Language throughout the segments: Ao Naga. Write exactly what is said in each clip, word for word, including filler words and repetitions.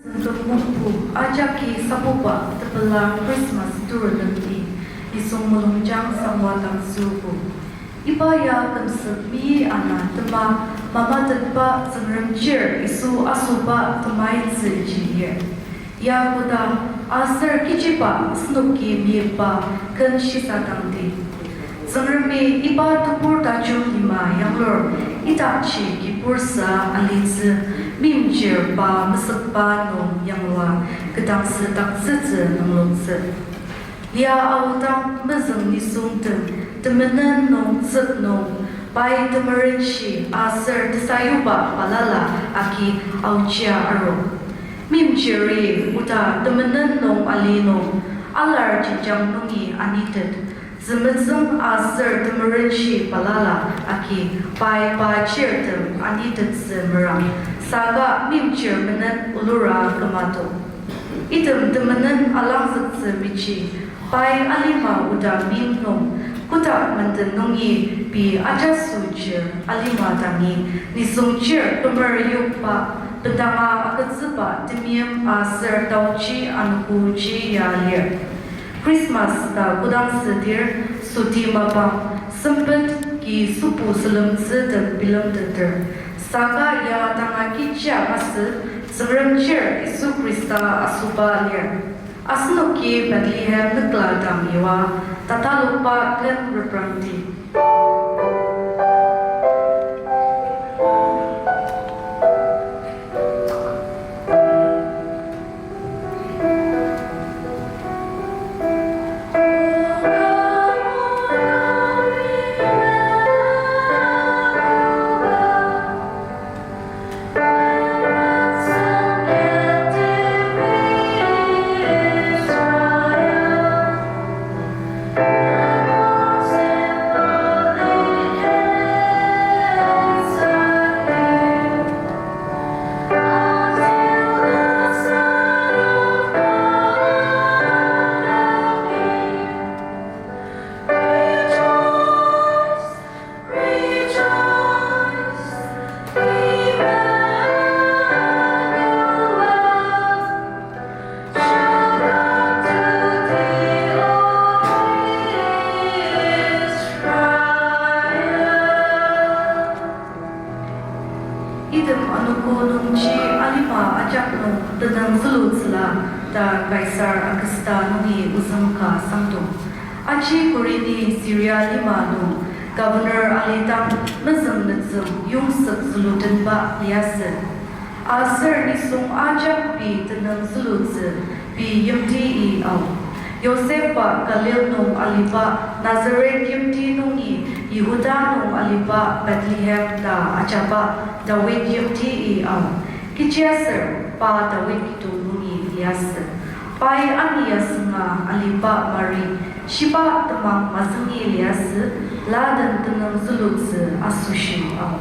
Sentong mungpu ajaki sapuba tepela Christmas turulemi nisung mulungjang sangwa dang süogo. Iba ya kümsük mei ana tema mamatetba Tsüngrem chir Yisu asoba temaitsü ji lir. Ya koda aser kechiba asenoki meiba ken shisadangdi. Tsüngremi iba tebur tajung lima yanglur idakji kibur sa alitsü, meimchir pa mesükba nung yanglua kedang südaktsütsü nungloktsü. Lia aodang mezüng nisungtem temenen nung tsük nung pai temerenshi aser tesayuba balala agi aochia aru. Meimchiri oda temenen nung ali nung alar jenjang nungi anitet. Zümetsüng aser temerenshi balala agi pai pa chirtem anitettsü merang, saka meimchir menen ulura kümato. Item temenen alangzüktsü mechi, pai alima oda mim nung, kotak menden nungi pei ajaso chir alima dangi, nisung chir kümer yokba, bendanga agütsüba temeim aser taochi anogoji ya lir. Christmas ta kodang südir, süti mapang, sempet ki sübu sülemtsütem bilemteter. Saka ya tanga kecha masü, Tsüngrem chir Yisu Khrista asoba lir. Asenoki Bethlehem nükla dang yua, tatalokba ken reprangdi. Item anogo nungji alima ajak nung tenüng zülutsüla ta Kaisar Augusta nungi ozüng ka sangdong. Aji Kurini Syria lima nung governor alidang mezüng nütsüng yongzük zülutenba liasü. Aser nisung ajak pei tenüng zülutsü pei yimti i ao. Yosepba Galil nung aliba Nazareth yimti nungi Yihuda nung aliba Bethlehem ta ajaba Dawid yimti i ao. Kechiaser pa Dawid kidong nungi liasü. Pai ani yasünga aliba Mari, shiba temang mazüngi liasü, laden tenüng zülutsü asoshi ao.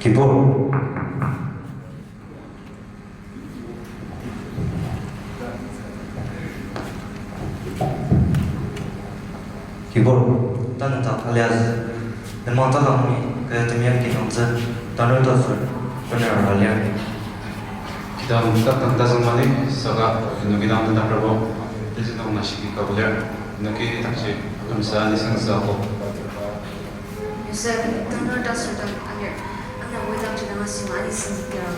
Kibur. Kibur, tanü tak alias, nemang talang ni kaya temyang kinungtsü, tanur tasür, bener alias. Kidang tak tang tazang mali, saka, nukidang tang rabo, tezi nung nashiki kabulir, nuki takji, amsa ni sangsa ko. Yosep, tanur tasür dang alir, ana wui dang jidang asima ani sangkira.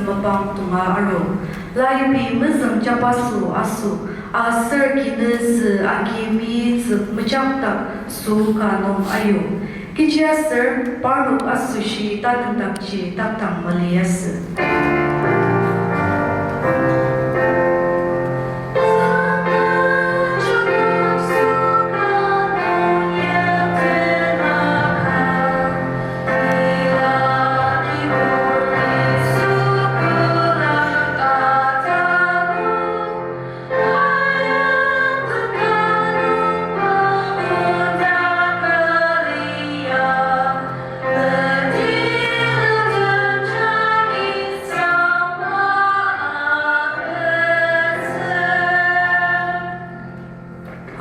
mapang tonga aru. Laibi mezüng jabaso aso, aser kinüsü agi meyiptsü mejakdak sü ka nung ayu. Kechiaser parnok asoshi tanendakji taktang maliasü.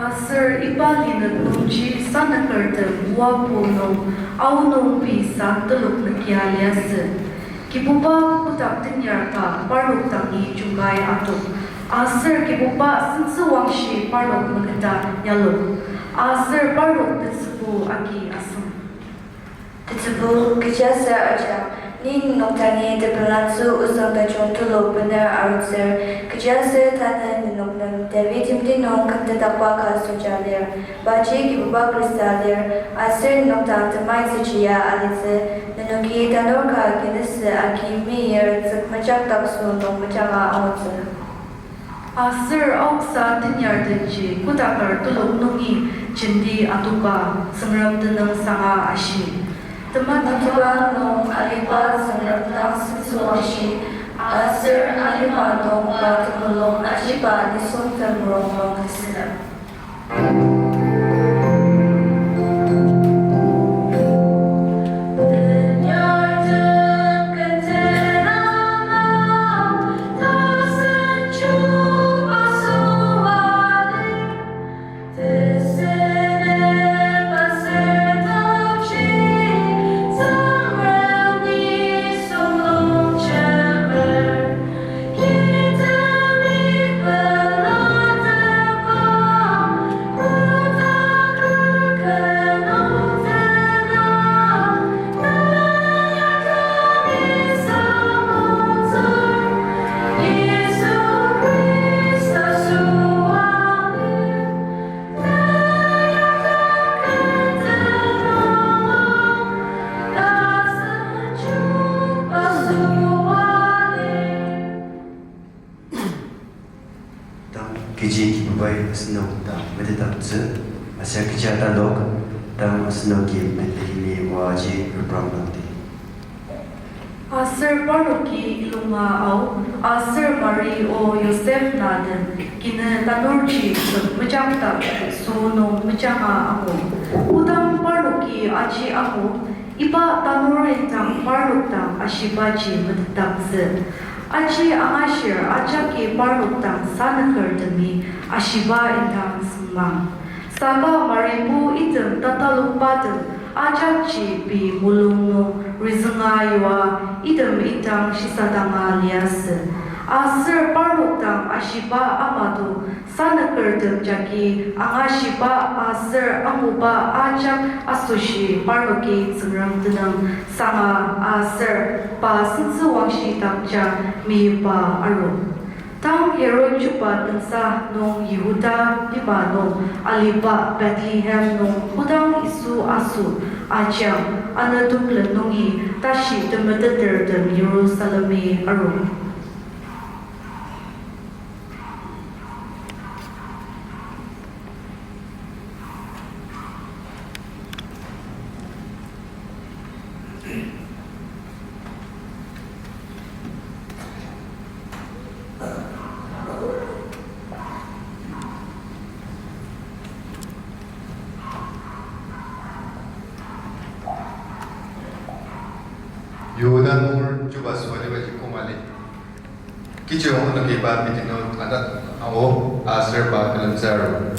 Aser iba linük nungji sanükertem Moabu nung aonung pei san telok nükia liasü. Kibuba kotak tenyar ka parnok dangi jungkai atok. Aser Kibuba sentsüwangshi parnok meketa yalok. Aser parnok tetsübu agi asem. Tetsübu, kechiaser ajak, ni nenok dangi tepelantsü ozüng tajung tulu bener arutsür, kechiaser tanü nenok nem David yimti nung kümtetdakba ka soja lir, paji Kibuba Khrista lir, aser nenok dang temaitsüji ya alitsü, nenoki tanur ka kinüsü agi meyir tsükmejakdak sü nung mejanga angutsü. Aser aoksa tenyar denji kotaker telok nungi jenti adoka Tsüngrem tenüng sanga ashi. Tematiba nung aliba Tsüngrem dang sentsüwangshi, aser alima nung pa temulung ajiba nisungtem rongnung tesüla. Tang kechi Kibubai asenok dang metetdaktsü, aser kecha talok, tang asenoki Betlehemi oaji reprangdangdi. Aser parnoki ilunga ao, aser Mari o Yosef na den, kinü tanurji sük mejakdak sü nung mejanga angu. Kodang parnoki aji angu, iba tanur indang parnok dang ashibaji metetdaktsü. Aji angashir ajaki parnok dang sanükertemi ashiba indang sengmang. Saka Maribo item tatalokbatem ajakji pei mulung nung rizünga yua item indang shisadanga liasü. Aser parnok dang ashiba amato sanükertem jagi angashiba aser anguba ajak asoshi parnoki Tsüngrem tenüng sanga aser pa sentsüwangshi dakja meyipa aru. Tang Herod chuba tensa nung Yihuda lima nung aliba Bethlehem nung kodang Yisu asoshi ajang, anüdonglen nungi tashi temetetertem Yirusalemi aru. Yihuda nunger chuba süba libaji koma lir. Kechi onoki pa petinu atat angu aser pa külemtsü aru.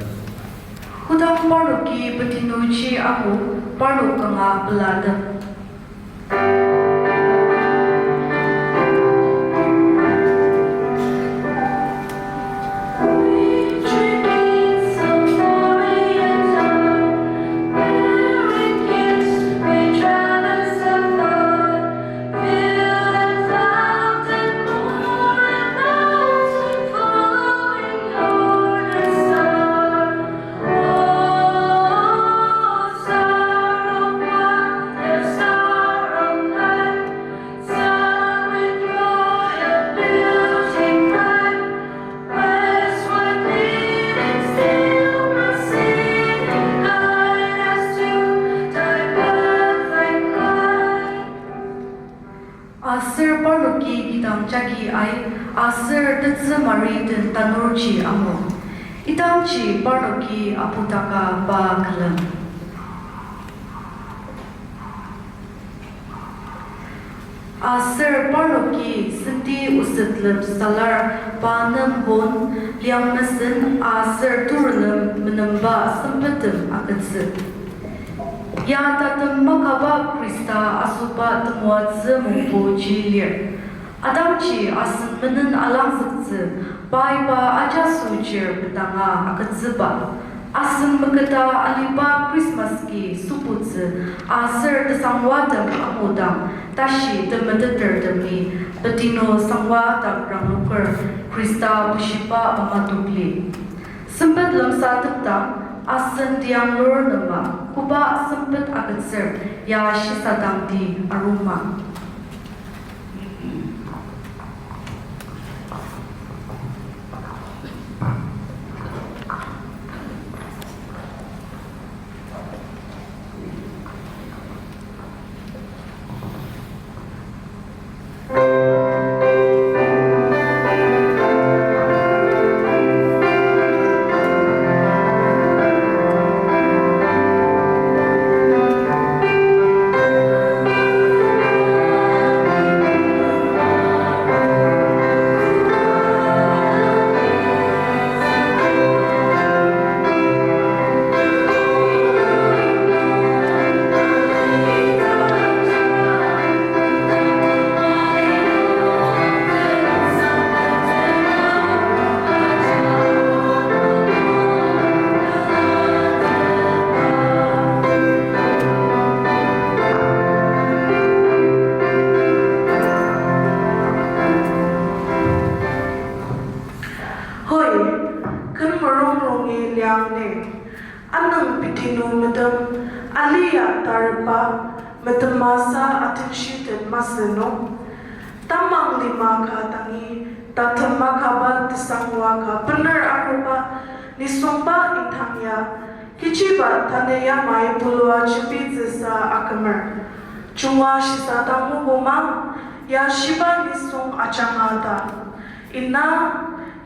Kodang parnoki petinuji angu, parnok kanga pelatep. jagi ai, aser tetsü Mari den tanurji angu. Idangji parnoki aputaka pa külem. Aser parnoki senti oset lepsalar pa nem bon, liang mesen aser turnem menemba sempettem agütsü. Ya tatem makaba Khrista asoba temoatsü mungpoji lir. Idangji asen menen alangzüktsü, pai pa ajaso chir petanga agütsüba. Asen meketa aliba Christmas ki sübutsü, aser tesangwatem amudang, tashi temetetertemi, petinu sangwa dak rangloker, Khrista bushiba ama tokli. Sempet lemsatepdang, asen tiang lur nema, koba sempet agütsür, ya shisadangdi aruma. Hoi, ken merongrongi liang ne. Anüng petinu metem, ali ya tarba, metemasa atenshiten masü nung. Tamang lima ka dangi, tatem makaba tesangwa ka bener aruba, nisungba indang ya, kechiba tanü yamai bulua jembitsüsa akümer. Junga shisadang mokoma, ya shiba nisung ajanga ta. Ina,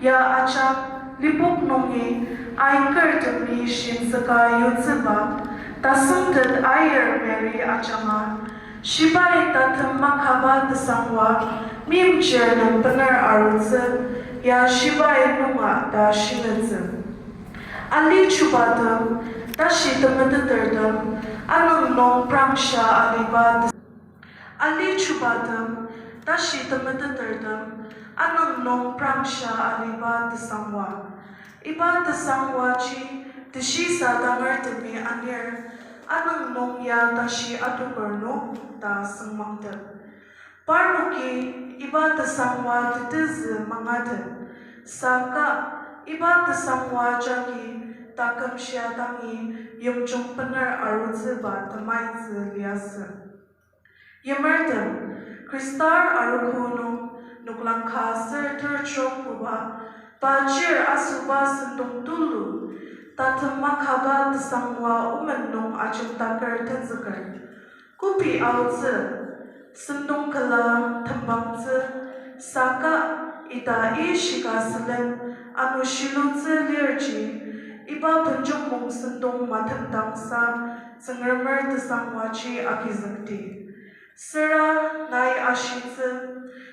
ya ajak, lipok nungi, aikertemi shimtsüka yutsüba, tasüngtet aier Mary ajanga, shibai tatem makaba tesangwa, meimchir nem bener arutsü, ya shibai nunga ta shinetsü. Ali chubatem, tashi temetetertem, anüng nung prangsha aliba tes-, Ali chubatem, tashi temetetertem, anüng nung prangsha aliba tesangwa. Iba tesangwaji, teshisadangertemi anir, anüng nung ya tashi adoker nung ta süngmangtep. Parnoki iba tesangwa tetezü mangatet, saka iba tesangwa jagi taküm shia dangi yimjung bener arutsüba temaitsü liasü. Yimertem, Khristar arogo nung noklang ka ser terchokbuba, pa chir asoba sentong tulu, tatem makaba tesangwa omen nung ajemdaker tenzüker. Kopi aotsü, sentong küla tembangtsü, saka ita ishika sülen ano shilutsü lirji, iba benjongmong sentong matemdangsa Tsüngremer tesangwaji agizükdi. Süra nai ashitsü,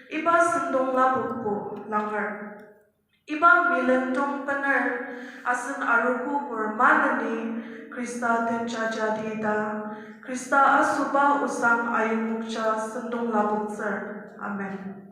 iba sentong lapokbo langer. Iba milentong bener asen arogopur maneni Khrista den jajadi ta, Khrista asoba osang ayongmokja sentong lapoktsür. Amen.